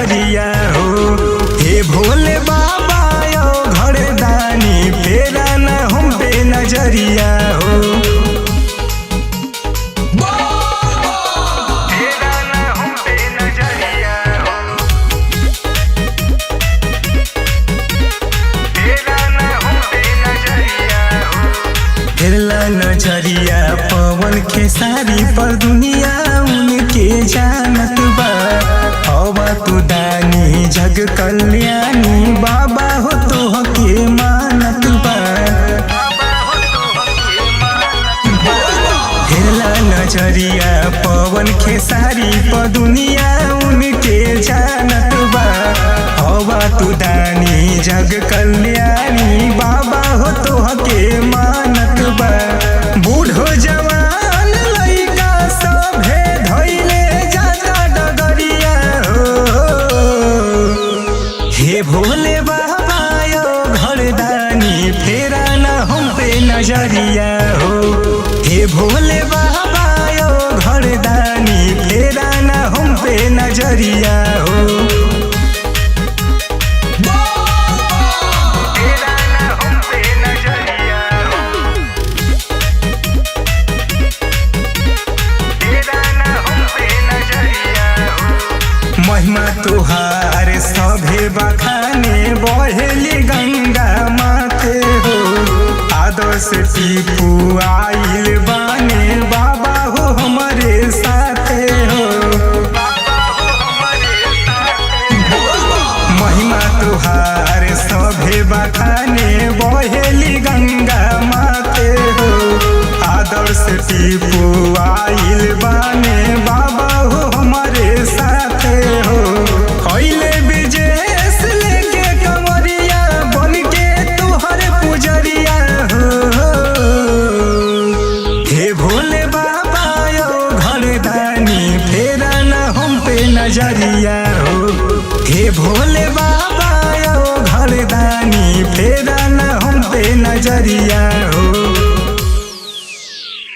नजरिया हो। हे भोले बाबा यो घर दानी, फेरा न हम पे नजरिया हो। फेरा न हम पे नजरिया हो। फेरा न हम पे नजरिया हो। फेरला नजरिया पवन खेसारी पर दुनिया उनके जानत बा। हवा तू दानी जग कल्याणी, बाबा हो तो के मानत बा। फेरला नजरिया पवन खेसारी पर दुनिया उनके जानत बा। हवा तू दानी जग कल्याणी, बाबा हो तो के मानत बा। बूढ़ो जवान लइका सभे धइले जाता डगरिया हो। हे भोले बाबा यो घरदानी, फेरा न हम पे नजरिया हो। हे भोले बाबा यो घरदानी, फेरा न हम पे नजरिया हो। फेरा न हम पे नजरिया हो। फेरा न हम पे नजरिया हो। महिमा तुहार सभे बखाने, बहेली गंगा माते हो। आदर्श टीपू आइल बाने, बाबा हो हमारे साथे हो। महिमा तुहार सभे बखाने, बहेली गंगा माते हो। आदर्श टीपू आइल बाने, बाबा हो हमारे साथे हो। खैले विजेश लेके कंवरिया, बन के तुहर पुजरिया हो। हे भोले बाबा यो घरदानी, फेरा न हम पे नजरिया हो। हे भोले बाबा यो घरदानी, फेरा न हम पे नजरिया हो।